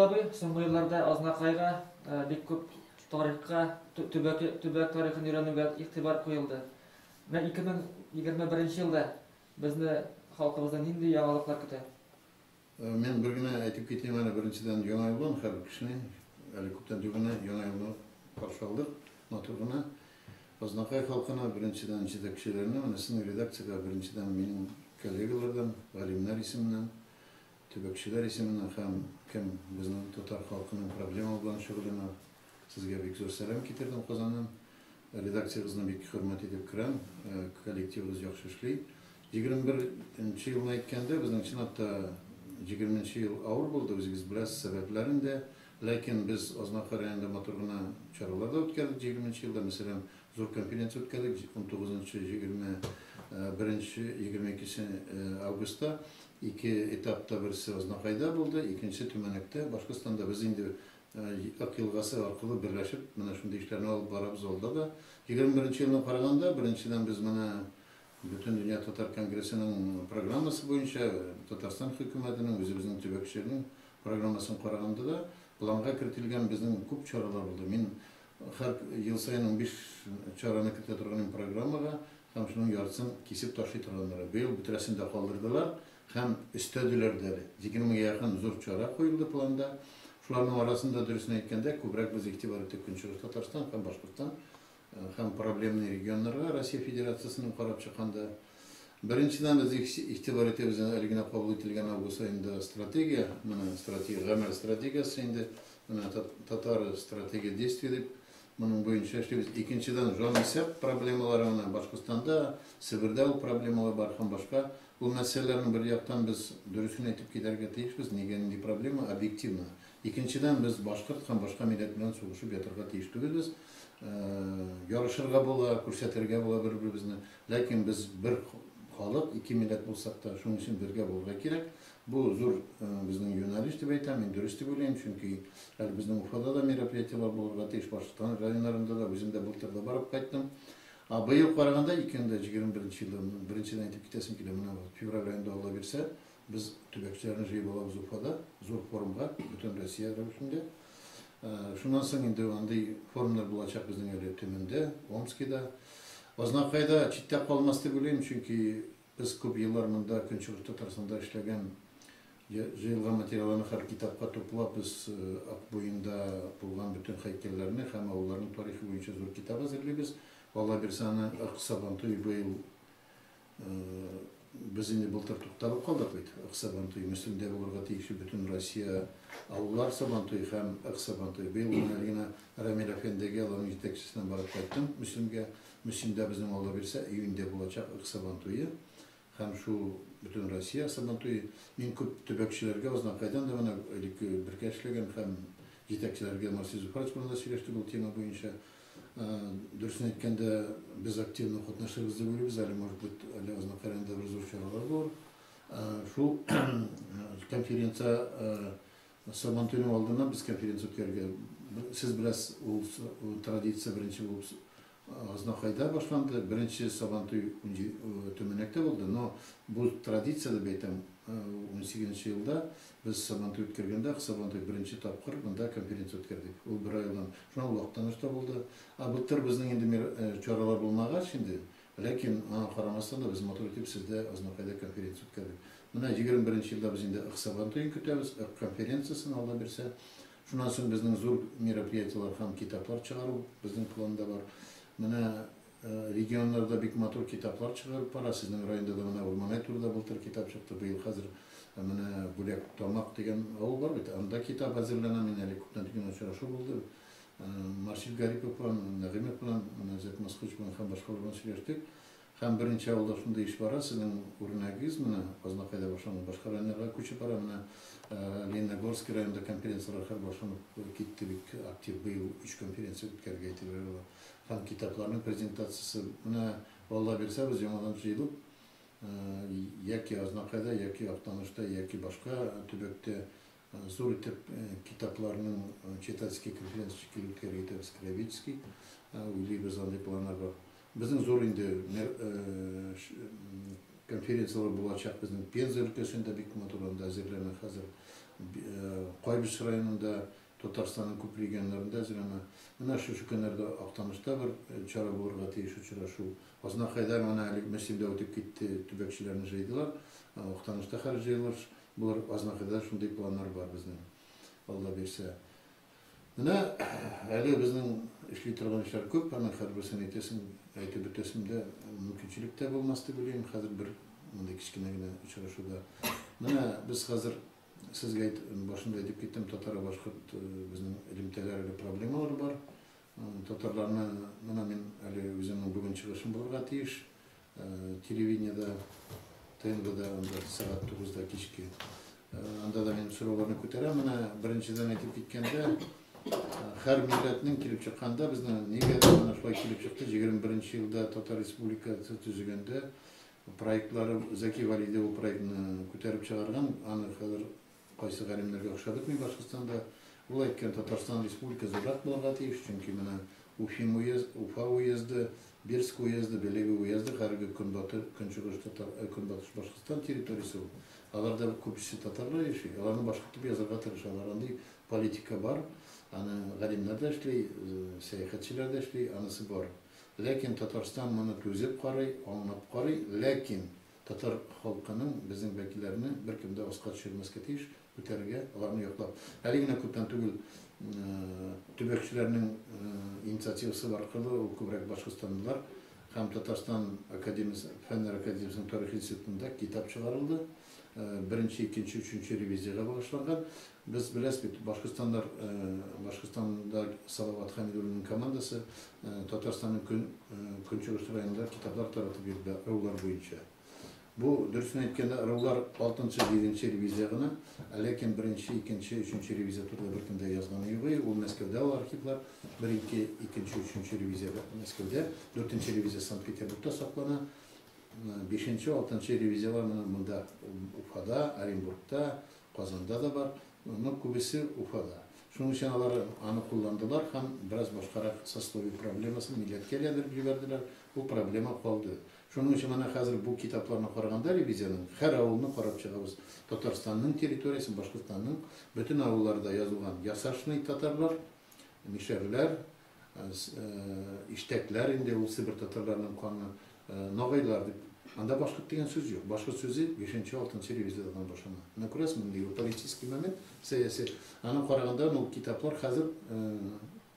абый, соңгы елларда Азнакайга бик күп тарихка, төбәк, төбәк тарихын өйрәнүгә игътибар куелды. Менә 2021 елда безне халкыбызны нинди яңалыклар көтә? Мин бер генә әйтеп китим әле, беренчедән, Яңа елдан һәрбер кешене, әле күптән түгел генә Яңа елны каршы алдык, матур гына. Азнакай халкына, беренчедән, җитәкчеләренә, менә сезнең редакциягә, беренчедән, минем коллегалардан, галимнәр исеменнән, төбәкчеләр исеменнән һәм кем безнең татар халкының проблемалары белән шөгыльләнә, сезгә бик зур сәлам китердем Казаннан. Редакциягызны бик хөрмәт итеп керәм, коллективыгыз яхшы эшли. 21 нче елны әйткәндә, безнең чынлап та 20 нче ел авыр булды, үзегез беләсез сәбәпләрен дә. Ләкин без Азнакай районында матур гына чаралар да үткәрдек 20 нче елда. Мәсәлән, зур конференция үткәрдек 19 нчы, 21 нче, 22 нче августта. Ике этапта, берсе Азнакайда булды, икенчесе Төмәнәктә, Башкортстанда. Без инде Ык елгасы аркылы берләшеп, менә шундый эшләрне алып барабыз алда да. 21 нче елны караганда, беренчедән, без менә Бөтендөнья татар конгрессының программасы буенча, Татарстан хөкүмәтенең, үзебезнең төбәкчеләрнең программасын караганда да, планга кертелгән безнең күп чаралар булды. Мин һәр ел саен 15 чараны кертә торган идем программага һәм шуның яртысын кисеп ташлый торганнар. Быел бөтерәсен дә калдырдылар һәм өстәделәр дә әле. 20 гә якын зур чара куелды планда. Шуларның арасында, дөресен әйткәндә, күбрәк без игътибар иттек Көнчыгыш Татарстан һәм Башкортстан һәм проблемный регионнарга Россия Федерациясенең карап чыкканда. Беренчедән, без игътибар итәбез әле генә кабул ителгән август аенда стратегия, менә стратегия, гамәл стратегиясе инде, менә татар стратегия действий дип, моның буенча эшлибез. Икенчедән, җанисәп проблемалары, менә Башкортстанда, Себердә ул проблемалар бар һәм башка. Ул мәсьәләләрне бер яктан без дөресен әйтеп китәргә тиешбез, нигә нинди проблема, объективно. Икенчедән, без башкорт һәм башка милләт белән сугышып ятырга тиеш түгелбез. Ярышырга була, күрсәтергә була бер-беребезне. Ләкин без бер халык, ике милләт булсак та, шуның өчен бергә булырга кирәк. Бу зур безнең юнәлеш дип әйтәм, мин дөрес дип уйлыйм, чөнки әле безнең Уфада да мероприятиеләр булырга тиеш, Башкортстан районнарында да, үзем дә былтыр да барып кайттым. Ә быел караганда, 2021 елда, беренчедән әйтеп китәсем килә, менә февраль аенда, Алла бирсә, без төбәкчеләрне җыеп алабыз Уфада, зур форумга, бөтен Россия рәвешендә. Шуннан соң инде андый форумнар булачак безнең әле Төмәндә, Омскида. Азнакайда читтә калмас дип уйлыйм, чөнки без күп еллар монда Көнчыгыш Татарстанда эшләгән җыелган материалларны һәр китапка туплап, без Ык буенда булган бөтен һәйкәлләрне һәм авылларның тарихы буенча зур китап әзерлибез. Алла бирсә, аны Ык Сабантуе быел Без инде былтыр тукталып калдык бит. Ык Сабантуе Мөслимдә булырга тиешле бөтен Россия авыллар Сабантуе һәм Ык Сабантуе. Быел менә әле генә Рамил әфәндегә, аларның җитәкчесенә барып кайттым Мөслимгә. Мөслимдә безнең, Алла бирсә, июньдә булачак Ык Сабантуе һәм шул бөтен Россия Сабантуе. Мин күп төбәкчеләргә, Азнакайдан да менә элекке бергә эшләгән һәм җитәкчеләргә Марсель Зөфәрович белән дә сөйләштек ул тема буенча. Дөресен әйткәндә, без активно катнашырбыз дип уйлыйбыз. Әле, может быть, әле Азнакай районында бер зур чаралар булыр. Шул конференция Сабантуйның алдыннан без конференция үткәрергә. Сез беләсез, ул традиция беренче булып Азнакайда башланды. Беренче Сабантуй Төмәнәктә булды. Но бу традиция дип әйтәм, 18 елда без Сабантуй үткәргәндә, Сабантуй беренче тапкыр монда конференция үткәрдек. Ул бер айлан. Шуннан ул Актанышта булды. Ә былтыр безнең инде чаралар булмагач инде, ләкин аңа карамастан да без матур итеп сездә Азнакайда конференция үткәрдек. Менә 21 елда без инде Ык Сабантуен көтәбез, Ык конференциясен, Алла бирсә. Шуннан соң безнең зур мероприятиеләр һәм китаплар чыгару безнең планда бар. Менә регионнарда бик матур китаплар чыгарып бара. Сезнең районда да менә Урманай турында былтыр китап чыкты. Быел хәзер менә Бүләк Тамак дигән авыл бар бит. Анда китап әзерләнә. Мин әле күптән түгел очрашу булды. Марсель Гарипов белән, Нәгыймов белән, Нәзәт Масхуч белән һәм башкалар белән сөйләштек. Һәм берничә авылда шундый эш бара, сезнең үрнәгегез менә Азнакайда башланган, башка районнарга күчеп бара. Менә Лениногорский районында конференцияләр хәзер башланып китте бик актив. Быел өч конференция үткәрергә әйтәләр алар. Һәм китапларның презентациясе. Менә Алла бирсә, без яңадан җыелып, яки Азнакайда, яки Актанышта, яки башка төбәктә зур итеп китапларның читательский конференция шикелле үткәрергә итәбез, краеведческий. Уйлыйбыз, андый планнар бар. Безнең зур инде конференцияләр булачак безнең Пенза өлкәсендә бик матур анда әзерләнә хәзер. Кайбыч районында, Татарстанның күп регионнарында әзерләнә. Менә шушы көннәрдә Актанышта бер чара булырга тиеш очрашу. Азнакайда менә әле Мөслимдә үтеп китте, төбәкчеләрне җыйдылар. Актанышта хәзер җыелыш булыр. Азнакайда шундый планнар бар безнең. Алла бирсә. Менә әле безнең эшли торган эшләр күп, аның һәрберсен әйтәсең, әйтеп бетәсем дә мөмкинчелек тә булмас дип уйлыйм хәзер бер мондый кечкенә генә очрашуда. Менә без хәзер сезгә әйт, башында әйтеп киттем, татар башкорт безнең элемтәләр әле проблемалар бар. Татарларны менә мин әле үземнең бүген чыгышым булырга тиеш. Телевидениедә, ТНВда анда сәгать 9-да кичке. Анда да мин сорауларны күтәрәм. Менә беренчедән әйтеп киткәндә, һәр милләтнең килеп чыкканда безнең нигә менә шулай килеп чыкты? 21 елда Татар Республикасы төзегәндә проектлары Зәки Вәлиди ул проектны күтәреп чыгарган. Аны хәзер кайсы галимнәргә охшап бетми Башкортстанда. Ул әйткән Татарстан Республика зуррак булырга тиеш, чөнки менә Уфим уезд, Уфа уезды, Бирск уезды, Белебей уезды, хәзерге көнбатыш, көнчыгыш татар, көнбатыш Башкортстан территориясе ул. Аларда күбесе татарлар яши, аларны башкорт дип язарга тырышалар. Андый политика бар, аны галимнәр дә эшли, сәяхәтчеләр дә эшли, анысы бар. Ләкин Татарстан моны түзеп карый, аңлап карый, ләкин татар халкының безнең вәкилләрне беркем дә аска төшермәскә тиеш, күтәрергә, аларны яклап. Әле генә күптән түгел төбәкчеләрнең инициативасы аркылы ул күбрәк башкортстанлылар һәм Татарстан академиясе, Фәннәр академиясенең тарих институтында китап чыгарылды. Беренче, икенче, өченче ревизиягә багышланган. Без беләсез бит, Башкортстаннар, Башкортстанда Салават Хәмидуллинның командасы Татарстанның көнчыгыш районында китаплар таратып йөрде ырулар буенча. Бу, дөресен әйткәндә, ырулар 6-нчы, 7-нче ревизия гына, ләкин беренче, икенче, өченче ревизия турында беркем дә язганы юк. Ул Мәскәүдә ул архивлар. Беренче, икенче, өченче ревизия Мәскәүдә, дүртенче ревизия Санкт-Петербургта саклана. Бишенче, алтынчы ревизиялар менә монда Уфада, Оренбургта, Казанда да бар. Но күбесе Уфада. Шуның өчен алар аны кулландылар һәм бераз башкарак сословие проблемасын милләткә әйләндереп җибәрделәр. Бу проблема калды. Шуның өчен менә хәзер бу китапларны караганда ревизиянең һәр авылны карап чыгабыз. Татарстанның территориясен, Башкортстанның бөтен авылларда язылган ясашный татарлар, мишәрләр, иштәкләр инде ул Себер татарларының каны, ногайлар дип. Анда башкорт дигән сүз юк. Башкорт сүзе 5-6 ревизиядан башлана. Менә күрәсезме, нинди политический момент, сәяси. Аны караганда ул китаплар хәзер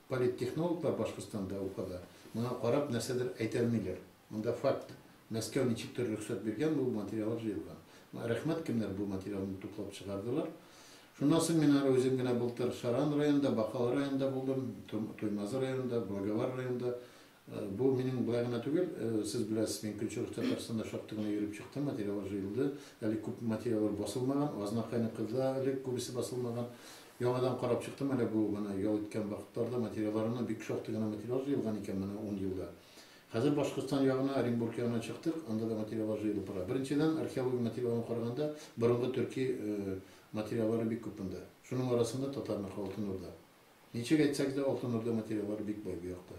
политтехнологлар Башкортстанда, Уфада моңа карап нәрсәдер әйтә алмыйлар. Монда факт. Мәскәү ничектер рөхсәт биргән, бу материаллар җыелган. Рәхмәт, кемнәр бу материалны туплап чыгардылар. Шуннан соң мин әле үзем генә былтыр Шаран районында, Бакалы районында булдым, Туймазы районында, Благовар районында. Бу минем болай гына түгел, сез беләсез, мин Көнчыгыш Татарстанда шактый гына йөреп чыктым, материаллар җыелды. Әле күп материаллар басылмаган, Азнакайныкы да әле күбесе басылмаган. Яңадан карап чыктым, әле бу менә ял иткән вакытларда материалларына бик шактый гына материал җыелган икән менә 10 елда. Хәзер Башкортстан ягына, Оренбург ягына чыктык, анда да материаллар җыелып бара. Беренчедән, археология материалын караганда, борынгы төрки материаллары бик күп монда. Шуның арасында татарныкы Алтын Урда. Ничек әйтсәк дә, Алтын Урда материаллары бик бай бу якта.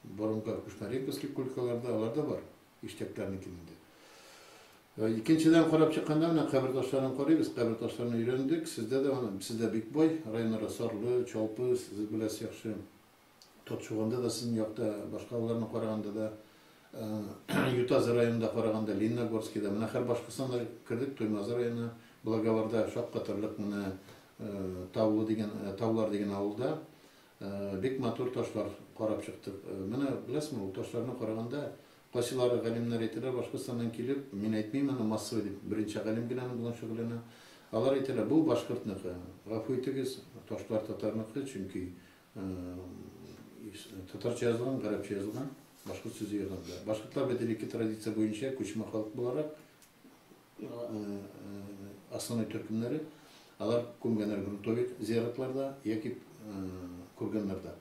Борынгы Кушнаренковский кулькаларда алар да бар, иштәкләрнеке инде. Икенчедән карап чыкканда менә кабер ташларын карыйбыз, кабер ташларын өйрәндек. Сездә дә аны, сездә бик бай, районнарда Сарлы, Чалпы, сез беләсез яхшы. Тотшуганда да сезнең якта, башка авылларны караганда да, Ютазы районында караганда, Лениногорскийда, менә хәр Башкортстанда кердек, Туймазы районы, Благоварда шаккатырлык менә Таулы дигән, Таулар дигән авылда бик матур ташлар карап чыктык. Менә беләсезме, ул ташларны караганда, кайсылары галимнәр әйтәләр, Башкортстаннан килеп, мин әйтмим аны массовый дип, беренче галим генә аның белән шөгыльләнә. Алар әйтәләр, бу башкортныкы. Гафу итегез, ташлар татарныкы, чөнки татарча язылган, гарәпчә язылган, башкорт сүзе юк анда. Башкортлар бит элекке традиция буенча күчмә халык буларак, основной төркемнәре, алар күмгәннәр грунтовик зияратларда яки курганнарда.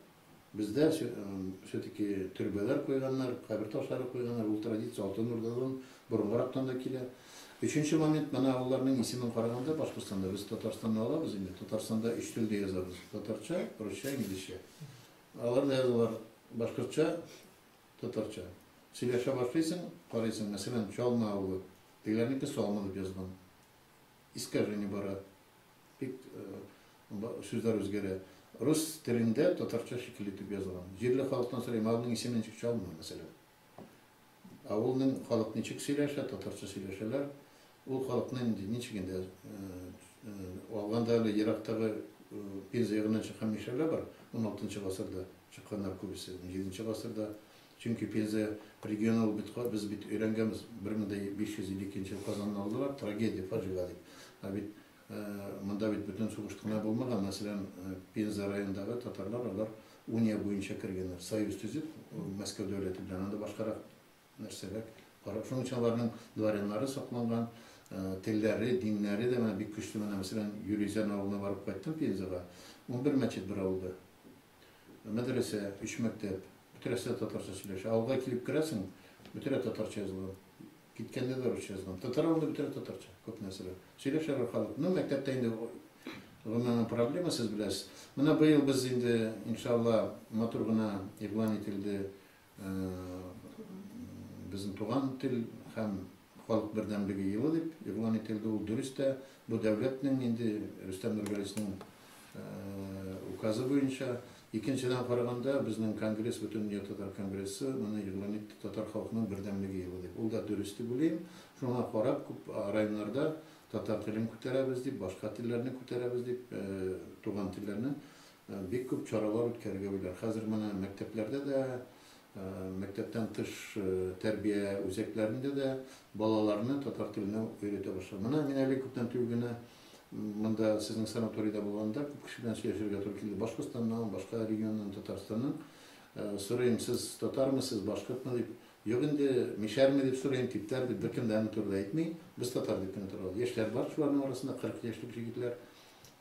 Бездә все-таки төрбәләр куйганнар, кабер ташлары куйганнар, ул традиция Алтын Урдадан борынгырактан да килә. Өченче момент, менә авылларның исемен караганда Башкортстанда без Татарстанны алабыз инде. Татарстанда өч телдә язабыз. Татарча, русча, инглизчә. Алар да язалар башкортча, татарча. Сөйләшә башлыйсың, карыйсың, мәсәлән, Чалмы авылы. Тегеләрнеке Салмы дип язган. Искажение бара. Бик сүзләр үзгәрә. Рус телендә татарча шикелле итеп язылган. Җирле халыктан сорыйм, авылның исеме ничек Чалма, мәсәлән. Авылның халык ничек сөйләшә, татарча сөйләшәләр. Ул халыкны инде ничек инде алганда әле ерактагы Пенза ягыннан чыккан мишәрләр бар, 16 гасырда чыкканнар күбесе, 17 гасырда. Чөнки Пенза регионы ул бит, без бит өйрәнгәнбез, 1552 ел Казанны алдылар, трагедия, фаҗига дип. Ә бит монда бит бөтен сугыш кына булмаган, мәсәлән, Пенза районындагы татарлар, алар уния буенча кергәннәр, союз төзеп, Мәскәү дәүләте белән, анда башкарак нәрсәләр. Шуның өчен аларның дворяннары сакланган, телләре, диннәре дә менә бик көчле. Менә, мәсәлән, Юризән авылына барып кайттым Пензага. 11 мәчет бер авылда. Мәдрәсә, 3 мәктәп, бөтерәсе дә татарча сөйләшә. Авылга килеп керәсең, бөтерә татарча язылган. Киткәндә дә русча язылган. Татар авылында бөтерә татарча, күп нәрсәләр. Сөйләшәләр халык. Ну, мәктәптә инде гомумән проблема, сез беләсез. Менә быел без инде, иншалла, матур гына игълан ителде безнең туган тел һәм халык бердәмлеге елы дип игълан ителде. Ул дөрес тә, бу дәүләтнең инде Рөстәм Нургалиевичның указы буенча. Икенчедән караганда, безнең конгресс, Бөтендөнья татар конгрессы моны игълан итте татар халкының бердәмлеге елы дип. Ул да дөрес дип уйлыйм. Шуңа карап, күп районнарда татар телен күтәрәбез дип, башка телләрне күтәрәбез дип, туган телләрне бик күп чаралар үткәрергә уйлар. Хәзер моны мәктәпләрдә дә, мәктәптән тыш тәрбия үзәкләрендә дә балаларны татар теленә өйрәтә башлады. Менә мин әле күптән түгел генә монда сезнең санаторийда булганда күп кеше белән сөйләшергә туры килде. Башкортстаннан, башка регионнан, Татарстаннан. Сорыйм, сез татармы, сез башкортмы дип. Юк инде, мишәрме дип сорыйм, типтәр дип беркем дә аның турында әйтми. Без татар дип кенә торабыз. Яшьләр бар шуларның арасында, 40 яшьлек егетләр,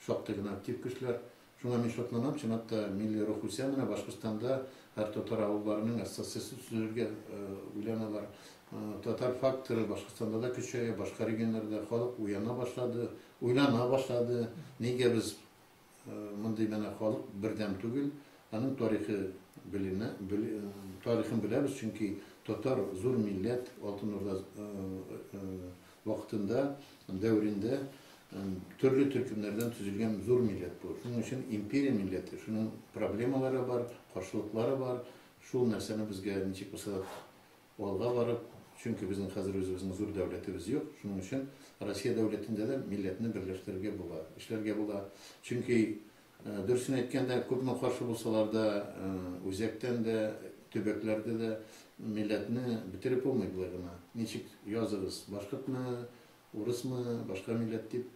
шактый гына актив кешеләр. Шуңа мин шатланам, чынлап та милли рух үсә. Менә Башкортстанда һәр татар авылларының ассоциациясе төзелергә уйланалар. Татар факторы Башкортстанда да көчәя, башка регионнарда халык уяна башлады, уйлана башлады. Нигә без мондый менә халык бердәм түгел? Аның тарихы беленә, тарихын беләбез, чөнки татар зур милләт Алтын Урда вакытында, дәверендә төрле төркемнәрдән төзелгән зур милләт бу. Шуның өчен империя милләте, шуның проблемалары бар, каршылыклары бар. Шул нәрсәне безгә ничек булса да алга барып, чөнки безнең хәзер үзебезнең зур дәүләтебез юк. Шуның өчен Россия дәүләтендә дә милләтне берләштерергә була, эшләргә була. Чөнки дөресен әйткәндә, күпме каршы булсалар да, үзәктән дә, төбәкләрдә дә милләтне бетереп булмый болай гына. Ничек языгыз, башкортмы, урысмы, башка милләт дип,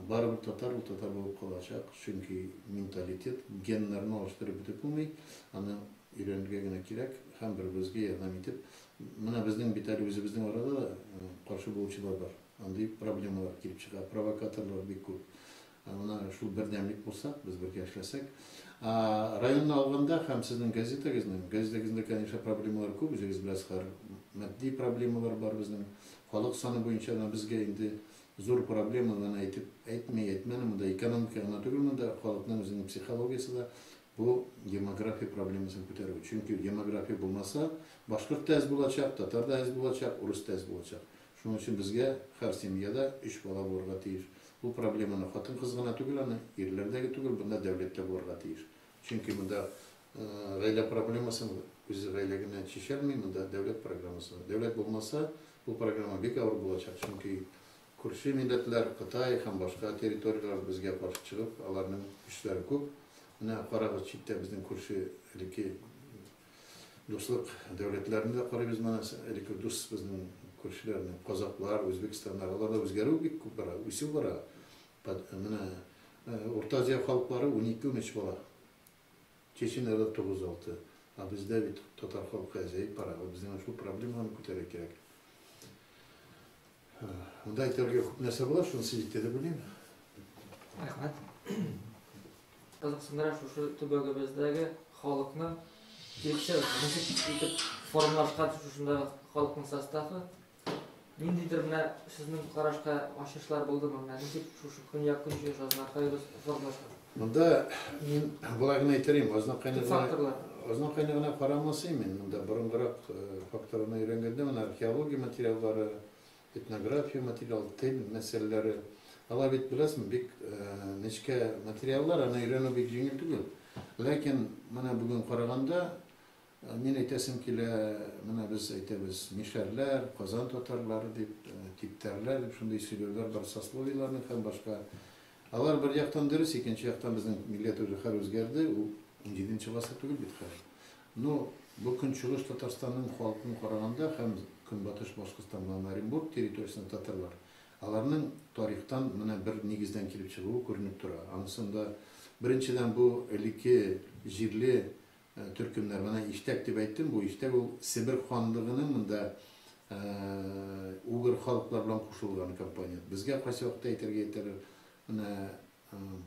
барыбер татар ул татар булып калачак, чөнки менталитет, геннарны алыштырып бетереп булмый, аны өйрәнергә генә кирәк һәм бер-беребезгә ярдәм итеп. Менә безнең бит әле үзебезнең арада да каршы булучылар бар. Андый проблемалар килеп чыга, провокаторлар бик күп. Менә шул бердәмлек булса, без бергә эшләсәк. Районны алганда һәм сезнең газетагызның, газетагызда, конечно, проблемалар күп, үзегез беләсез, хәзер матди проблемалар бар безнең. Халык саны буенча да безгә инде зур проблемаларны әйтеп, әйтми, әйтмәне, монда экономика гына түгел, монда халыкның үзенең психологиясе дә бу демография проблемасын күтәрү. Чөнки демография булмаса, башкорт та әз булачак, татар да әз булачак, урыс та әз булачак. Шуның өчен безгә һәр семьяда 3 бала булырга тиеш. Бу проблеманы хатын-кыз гына түгел, аны ирләрдәге түгел, бында дәүләттә булырга тиеш. Чөнки монда гаилә проблемасын үзе гаилә генә чишәлми, монда дәүләт программасы. Дәүләт булмаса, бу программа бик авыр булачак, чөнки күрше милләтләр, Кытай һәм башка территорияләр безгә каршы чыгып, аларның көчләре күп. Менә карагыз, читтә безнең күрше элекке дуслык дәүләтләрен дә карыйбыз, менә элекке дус безнең күршеләрне, казаклар, Үзбекстаннар, аларда үзгәрү бик күп бара, үсү бара. Менә Урта Азия халыклары 12-13 бала. Чеченнәрдә 9-6. Ә бездә бит татар халкы әзәеп бара. Безнең шул проблеманы күтәрергә кирәк. Монда әйтергә күп нәрсә була, шунысы җитә дип уйлыйм. Рәхмәт. Кызыксындыра шушы төбәгебездәге халыкның килеп ничек итеп формалашкан шушындагы халыкның составы. Ниндидер менә сезнең карашка ачышлар булдымы? Менә ничек шушы көньяк-көнчыгыш Азнакайыбыз формалашкан? Монда мин болай гына әйтер идем, Азнакайны гына карамасам мин, монда борынгырак факторларны өйрәнгәндә, менә археология материаллары, этнография материалы, тел мәсьәләләре. Алар бит, беләсең, бик нечкә материаллар, аны өйрәнү бик җиңел түгел. Ләкин менә бүген караганда, мин әйтәсем килә, менә без әйтәбез, мишәрләр, Казан татарлары дип, типтәрләр дип, шундый сөйләүләр бар, сословиеләрнең һәм башка. Алар бер яктан дөрес, икенче яктан безнең милләт уже хәл үзгәрде, ул 17 гасыр түгел бит хәл. Ну, бу Көнчыгыш Татарстанның халкын караганда һәм Көнбатыш Башкортстан белән Оренбург территориясендә татарлар, аларның тарихтан менә бер нигездән килеп чыгуы күренеп тора. Анысында беренчедән бу элекке җирле төркемнәр. Менә Иштәк дип әйттем, бу Иштәк ул Себер ханлыгының монда угыр халыклар белән кушылган компонент. Безгә кайсы вакытта әйтергә әйтәләр, менә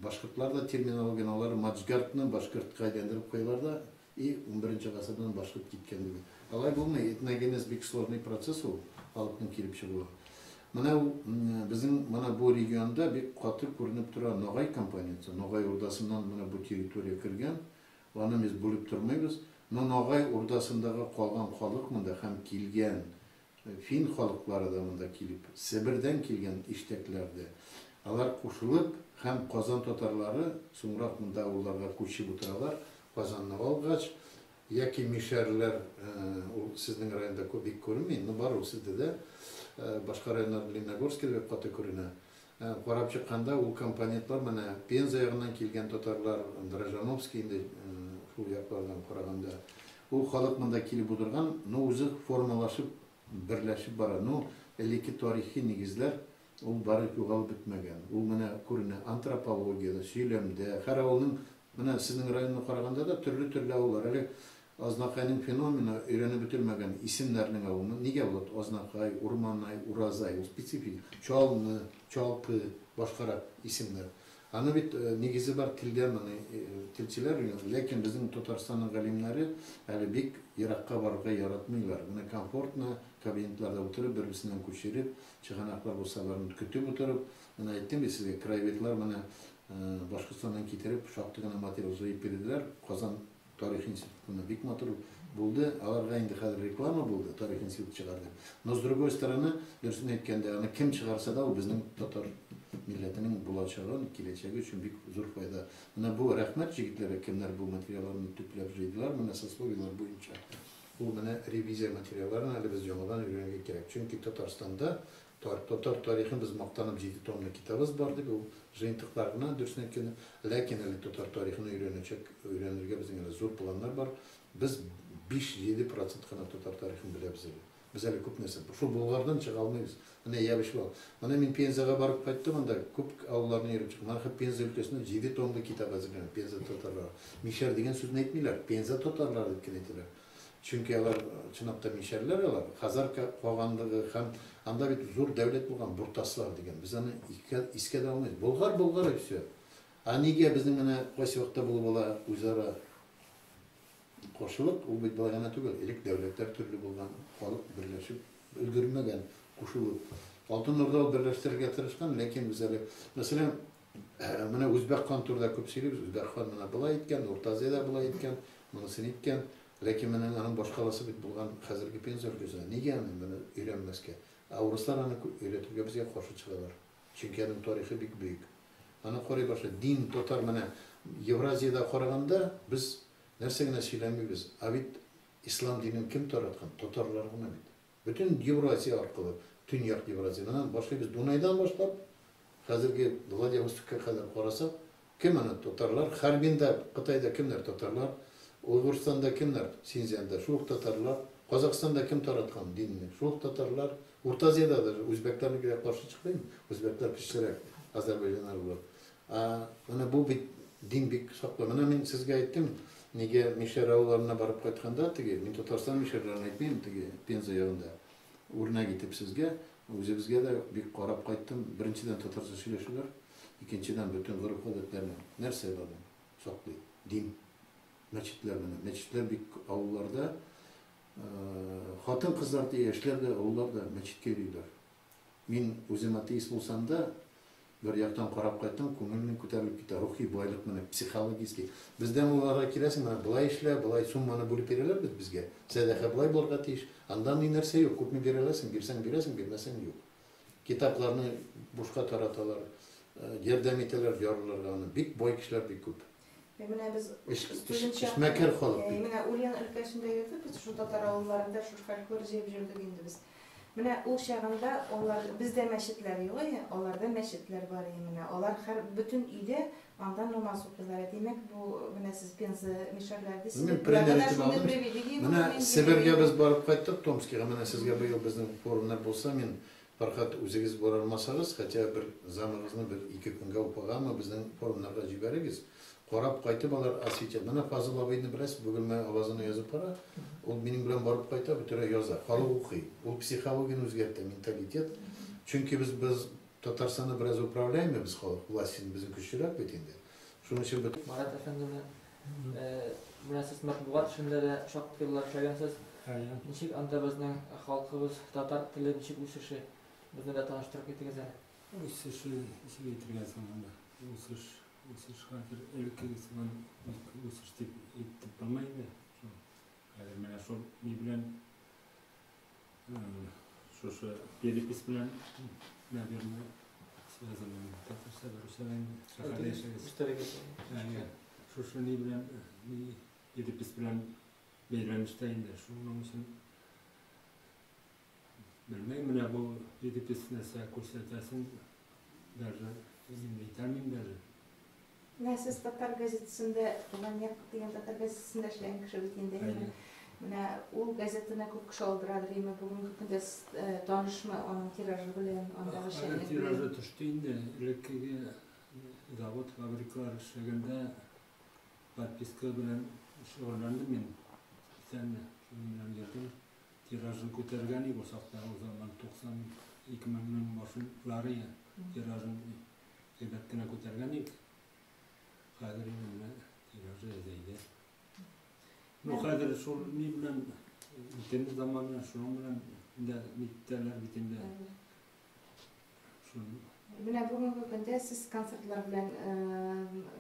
башкортлар да терминологияне алар Маджгартны башкортка әйләндереп куялар да, и 11 гасырдан башкорт киткән дип. Алай булмый, этногенез бик сложный процесс ул, халыкның килеп чыгуы. Менә ул безнең менә бу регионда бик каты күренеп тора Ногай компоненты. Ногай урдасыннан менә бу территория кергән. Аны без бүлеп тормыйбыз. Но Ногай урдасындагы калган халык монда һәм килгән фин халыклары да монда килеп, Себердән килгән иштәкләр дә, алар кушылып һәм Казан татарлары соңрак монда авылларга күчеп утыралар. Казанны алгач, яки мишәрләр, ул сезнең районда күп бик күренми, но бар ул сездә дә, башка районнарда Лениногорскийда бик каты күренә. Карап чыкканда ул компонентлар менә Пенза ягыннан килгән татарлар, Дрожжановский инде шул яклардан караганда, ул халык монда килеп утырган, но үзе формалашып, берләшеп бара. Ну, элекке тарихи нигезләр ул бары югалып бетмәгән. Ул менә күренә антропологиядә, сөйләмдә, һәр авылның, менә сезнең районны караганда да төрле-төрле авыллар. Әле Азнакайның феномены өйрәнеп бетермәгән исемнәрнең авылы. Нигә булат Азнакай, Урманай, Уразай, ул специфик. Чалны, Чалпы, башкарак исемнәр. Аны бит нигезе бар телдә моны телчеләр өйрәнә. Ләкин безнең Татарстанның галимнәре әле бик еракка барырга яратмыйлар. Менә комфортно кабинетларда утырып, бер-берсеннән күчереп, чыганаклар булса аларны көтеп утырып, менә әйттем бит сезгә, краеведлар менә Башкортстаннан китереп шактый гына материал җыеп бирделәр. Казан тарих институтында бик матур булды. Аларга инде хәзер реклама булды, тарих институты чыгарды. Но с другой стороны, дөресен әйткәндә, аны кем чыгарса да, ул безнең татар милләтенең булачагын, киләчәге өчен бик зур файда. Менә бу рәхмәт җегетләргә, кемнәр бу материалларны төпләп җыйдылар, менә сословиелар буенча. Ул менә ревизия материалларын әле без яңадан өйрәнергә кирәк. Чөнки Татарстанда татар тарихын без мактанып 7 томлы китабыбыз бар дип, ул җыентыклар гына, дөресен әйткәндә. Ләкин әле татар тарихын өйрәнәчәк, өйрәнергә безнең әле зур планнар бар. Без 5-7% кына татар тарихын беләбез әле. Без әле күп нәрсә. Шул Болгардан чыга алмыйбыз. Менә ябышып ал. Менә мин Пензага барып кайттым, анда күп авылларны йөреп чыктым. Менә Пенза өлкәсендә 7 томлы китап әзерләнгән Пенза татарлары. Мишәр дигән сүзне әйтмиләр, Пенза татарлары дип кенә әйтәләр. Чөнки алар чынлап та мишәрләр алар, Хазар каганлыгы һәм анда бит зур дәүләт булган Буртаслар дигән. Без аны искә дә алмыйбыз. Болгар, Болгар и все. А нигә безнең менә кайсы вакытта булып ала үзара каршылык, ул бит болай гына түгел. Элек дәүләтләр төрле булган, халык берләшеп өлгермәгән, кушылып. Алтын Урда ул берләштерергә тырышкан, ләкин без әле, мәсәлән, менә Үзбәк хан турында күп сөйлибез. Үзбәк хан менә болай иткән, Урта Азиядә болай иткән, монысын иткән. Ләкин менә аның башкаласы бит булган хәзерге Пенза өлкәсендә. Нигә аны менә өйрәнмәскә? Ә урыслар аны өйрәтергә безгә каршы чыгалар. Чөнки аның тарихы бик бөек. Аны карый башлый. Дин, татар менә Евразиядә караганда без нәрсә генә сөйләмибез. Ә бит ислам динен кем тараткан? Татарлар гына бит. Бөтен Евразия аркылы, Төньяк Евразиянан башлыйбыз. Дунайдан башлап, хәзерге Владивостокка кадәр карасак, кем аны татарлар? Харбинда, Кытайда кемнәр татарлар? Уйгырстанда кемнәр? Синьцзянда шул ук татарлар. Казахстанда кем тараткан динне? Шул ук татарлар. Урта Азиядә даже үзбәкләрнекегә каршы чыкмыйм. Үзбәкләр көчлерәк, азәрбайҗаннар булыр. А менә бу бит дин бик саклы. Менә мин сезгә әйттем, нигә мишәр авылларына барып кайтканда, теге, мин Татарстан мишәрләрен әйтмим, теге Пенза ягында үрнәк итеп сезгә, үзебезгә дә бик карап кайттым. Беренчедән татарча сөйләшүләр, икенчедән бөтен гореф-гадәтләрне нәрсә бар саклый? Дин. Мәчетләр менә. Мәчетләр бик авылларда, хатын-кызлар да, яшьләр дә, авыллар да мәчеткә йөриләр. Мин үзем атеист булсам да, бер яктан карап кайттым, күңелнең күтәрелеп китә, рухи байлык менә, психологический. Бездән уларга киләсең, менә болай эшлә, болай сумманы бүлеп бирәләр бит безгә. Сәдака болай булырга тиеш. Анда ни нәрсә юк, күпме бирә аласың, бирсәң бирәсең, бирмәсәң юк. Китапларны бушка тараталар. Ярдәм итәләр ярлыларга, аны бик бай кешеләр бик күп. Менә без студент чакта, Эшмәкәр халык бит. Менә Ульян өлкәсендә йөрдек без, шул татар авылларында шул фольклор җыеп йөрдек инде без. Менә ул чагында алар, бездә мәчетләр юк иде, аларда мәчетләр бар иде менә. Алар һәр бөтен өйдә анда намаз укыйлар. Димәк, бу менә сез Пенза мишәрләр дисез. Мин пример итеп алдым. Менә Себергә без барып кайттык, Томскига. Менә сезгә быел безнең форумнар булса, мин Фархат, үзегез бара алмасагыз, хотя бер замыгызны бер ике көнгә Уфагамы безнең форумнарга җибәрегез. Карап кайтып алар осветят. Менә Фазыл абыйны беләсез, Бөгелмә авазына язып бара. Ул минем белән барып кайта, бөтерә яза. Халык укый. Ул психологияне үзгәртә, менталитет. Чөнки без Татарстанны бераз управляем без халык, власть безнең көчлерәк бит инде. Шуның өчен бөтен Марат әфәндеме, менә сез матбугат эшендә дә шактый еллар эшләгәнсез. Ничек анда безнең халкыбыз, татар теле ничек үсеше? Безне дә таныштырып китегез әле. Үсеше ничек әйтергә соң анда? Үсеш, үсеш хәзер элеккеге сыман бик үсеш дип әйтеп булмый инде. Шул хәзер менә шул ни белән шушы перепись белән, наверное, связано. Татарча да, русча да инде. Шәһәрдә яшәгәч. Әйе. Шушы ни белән, ни перепись белән бәйләнештә инде. Шуның өчен белмәйм, менә бу перепись нәрсә күрсәтәсен даже мин әйтәлмим даже. Менә сез татар газетасында, Туган як дигән татар газетасында эшләгән кеше бит инде. Әйе. Менә ул газетаны күп кеше алдырадыр, әмма бүгенге көндә танышмы аның тиражы белән, андагы Хәзер эшчәнлек тиражы белән? төште инде. Элеккеге завод, фабрикалар эшләгәндә подписка белән шөгыльләндем мин специально. Шуның белән йөрдем. Тиражын күтәргән идек ул чакта, ул заман 92 меңнең башлары тиражын әйбәт кенә күтәргән идек. Хәзер инде менә тиражы әзәйде. Ну, хәзер шул ни белән интернет заманы, шуның белән дә ниттәләр бит инде. Шул Менә бүгенге көндә сез концертлар белән,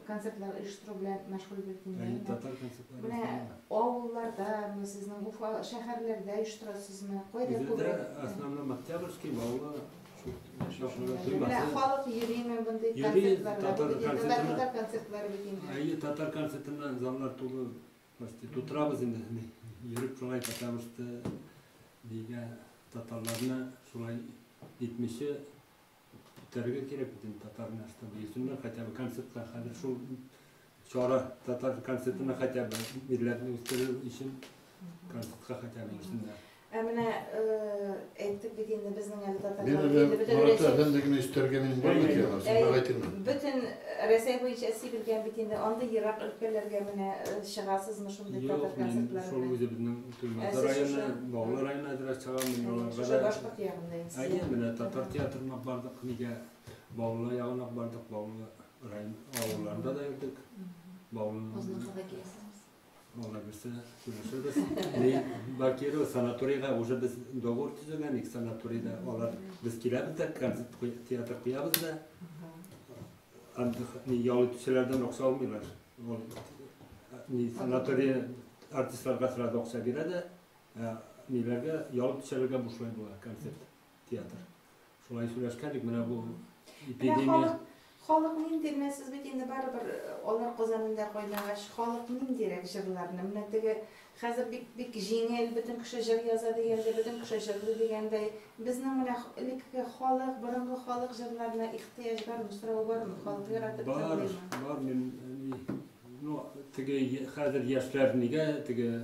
концертлар оештыру белән мәшгуль бит инде. Әйе, татар концертлары. Менә авылларда, сезнең Уфа шәһәрләрдә оештырасызмы? Кайда Бездә күбрәк? основном Октябрьский, Баулы, шул Менә халык йөриме мондый Йөри, концертларга? татар Бу бит инде концертына. татар концертлары бит инде. Әйе, татар концертына заллар тулы почти тутырабыз инде. Йөреп шулай, потому что нигә татарларны шулай итмичә үтәргә кирәк бит инде татарны, чтобы йөрсеннәр хотя бы концертка. Хәзер шул чара татар концертына хотя бы милләтне үстерү өчен концертка хотя бы йөрсеннәр. Ә менә әйттек бит инде безнең әле Мин татарлар әле инде бөтен Марат Рәсәй әфәнде генә өстәргә минем бар Әйе. материалым, син әйтермен. Бөтен Рәсәй буенча сибелгән бит инде, андый ерак өлкәләргә менә чыгасызмы шундый Юк, татар мин концертлары шул белән? үзебезнең Туймазы Ә сез районы, шушы- Баулы районы әзрәк чыгам, мин аларга Шушы да. башкорт ягында инде. Әйе, менә татар театрына бардык, нигә Баулы ягына бардык, Баулы район авылларында да йөрдек. Баулының Азнакайга киләсезме? Алла бирсә, сөйләшербез. Ни Бакирова санаторийга уже без договор төзегән идек санаторийда. Алар без киләбез дә концерт театр куябыз да. Анда ни ял итүчеләрдән акча алмыйлар. Ул ни санаторий артистларга сразу акча бирә дә, ниләргә ял итүчеләргә бушлай була концерт, театр. Шулай сөйләшкән идек, менә бу эпидемия. Халык нинди, менә сез бит инде барыбер алар Казанында кайнагач, халык ниндирәк җырларны? Менә теге хәзер бик бик җиңел, бөтен кеше җыр яза дигәндә, бөтен кеше җырлый дигәндәй, безнең менә элеккеге халык, борынгы халык җырларына ихтыяҗ бармы, сорау бармы? Халык яратып Бар, тыңлыймы? бар, мин, ну, теге хәзер яшьләр нигә теге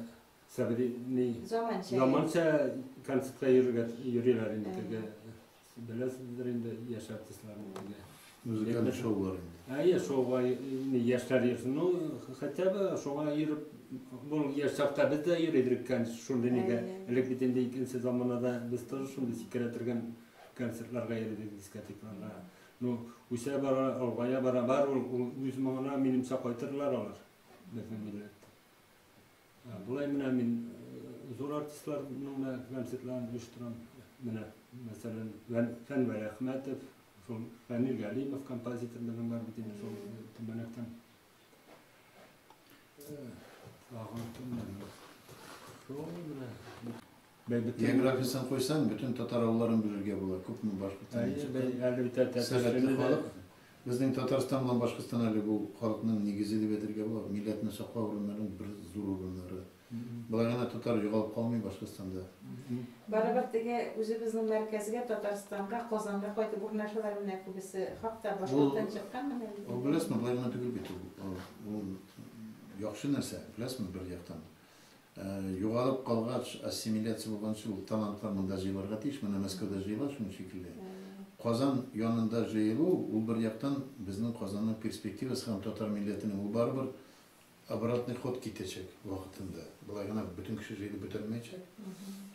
сәбри ни Заманча. заманча концертка йөрергә йөриләр инде теге беләсездер инде яшь артистларны теге. Музыкаль шоулар инде. Әйе, шоуга ни яшьләр йөрсен. Ну, хотя бы шуңа йөреп, бу яшь чакта без дә йөри идек шундый нигә. Элек бит инде икенче заманада без тоже шундый сикерә торган концертларга йөри идек, дискотекаларга. Ну, үсә бара, алгая бара, бар ул үз моңына минемчә кайтырлар алар безнең милләт. Болай менә мин зур артистларның да концертларын оештырам. Менә, мәсәлән, Фән Вәлиәхмәтов, шул Фәнил Галимов композитор безнең бар бит инде шул Түбәнәктән. Тагын кемнәр? Шул менә. Бәй, бөтен Географиясен куйсаң, бөтен татар авылларын белергә була. Күпме башкорт Әйе, бәй, әле бит Сәләтле Тәтешле халык. Безнең Татарстан белән Башкортстан әле бу халыкның нигезе дип әйтергә була, милләтне саклау урыннарының бер зур урыннары. Болай гына татар югалып калмый Башкортстанда. Барыбер теге үзебезнең мәркәзгә, Татарстанга, Казанга кайтып урнашалар менә күбесе. Хакта башкорттан чыккан менә. Ул беләсезме, болай гына түгел бит ул. Ул яхшы нәрсә, беләсезме, бер яктан. Югалып калгач, ассимиляция булганчы ул талантлар монда җыелырга тиеш, менә Мәскәүдә җыела шуның шикелле. Казан янында җыелу, ул бер яктан безнең Казанның перспективасы һәм татар милләтенең ул барыбер обратный ход китәчәк вакытында. Болай гына бөтен кеше җыелып бетермәячәк.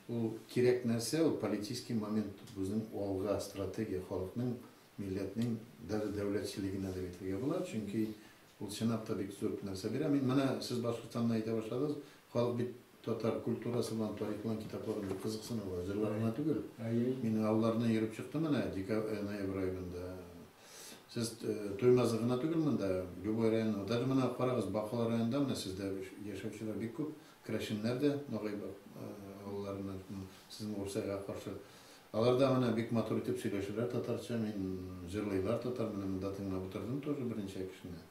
Ул кирәк нәрсә, ул политический момент безнең алга стратегия халыкның, милләтнең даже дәүләтчелегенә дә әйтергә була, чөнки ул чынлап та бик зур нәрсә бирә. Мин менә сез Башкортстанны әйтә башладыгыз, халык бит татар культурасы белән, тарих белән китаплар белән кызыксыналар, җырлар гына түгел. Мин авылларны йөреп чыктым менә ноябрь аенда. Сез Туймазы гына түгел монда, любой район, даже менә карагыз, Бакалы районында менә сездә яшәүчеләр бик күп, керәшеннәр дә Ногай авылларыннан, сезнең Урсайга каршы. Алар да менә бик матур итеп сөйләшәләр татарча, мин җырлыйлар татар, менә монда тыңлап утырдым тоже берничә кешене.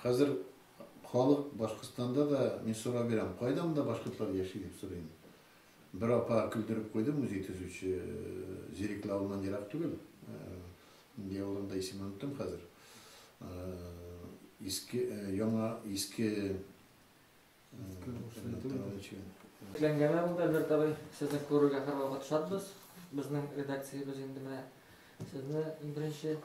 Хәзер халык Башкортстанда да мин сорау бирәм, кайда монда башкортлар яши дип сорыйм. Бер апа көлдереп куйды, музей төзүче, Зирекле авылыннан ерак түгел. Нинди авылында исемен оныттым хәзер. Иске, яңа иске Әңгәмә булды, Альберт абый. Сезне күрергә һәрвакыт шатбыз. Безнең редакциябез инде менә сезне иң беренче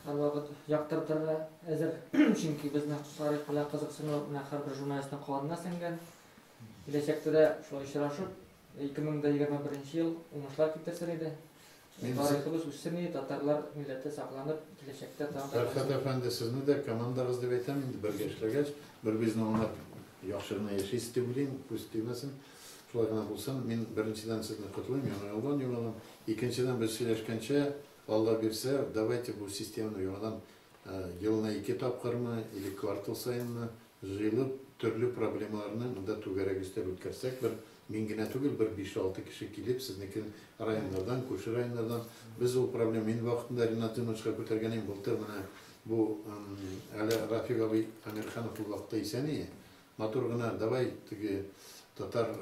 һәрвакыт яктыртырга әзер. Чөнки безнең тарих белән кызыксыну менә һәрбер журналистның канына сеңгән. Киләчәктә дә шулай очрашып, 2021 ел уңышлар китерсен иде. Тарихыбыз үссен иде, татарлар милләте сакланып, киләчәктә тагын да Фәрхәт әфәнде, сезне дә командагыз дип әйтәм инде, бергә эшләгәч, бер-беребезне аңлап яхшы гына яшисез дип уйлыйм, күз тимәсен. Шулай гына булсын. Мин беренчедән сезне котлыйм, яңа елдан юлдан. Икенчедән без сөйләшкәнчә, Алла бирсә, давайте бу системаны яңадан елына 2 тапкырмы или квартал саенмы җыелып, төрле проблемаларны монда түгәрәк өстәл үткәрсәк, бер мин генә түгел, бер 5-6 кеше килеп, сезнеке районнардан, күрше районнардан, без ул проблема, мин вакытында Ринат Зиннуровичка күтәргән идем, былтыр менә бу әле Рафик абый Әмирханов ул вакытта исән иде. Матур гына, давай теге татар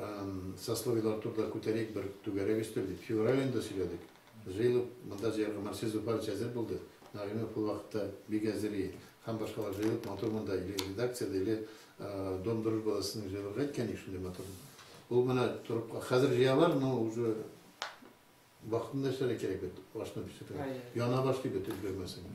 сословиелар турында күтәрик бер түгәрәк өстәл дип, февраль аенда сөйләдек. Җыелып, монда җыярга Марсель Зуфарович әзер булды. Нагыймов ул вакытта бик әзер иде. Һәм башкалар җыелып, матур монда или редакцияда, или Дом дружбада сезнең җыелырга әйткән идек шундый матур. Ул менә торып, хәзер җыялар, но уже вакытында эшләргә кирәк бит, ашны пешерергә. Яна башлый бит өлгермәсәң.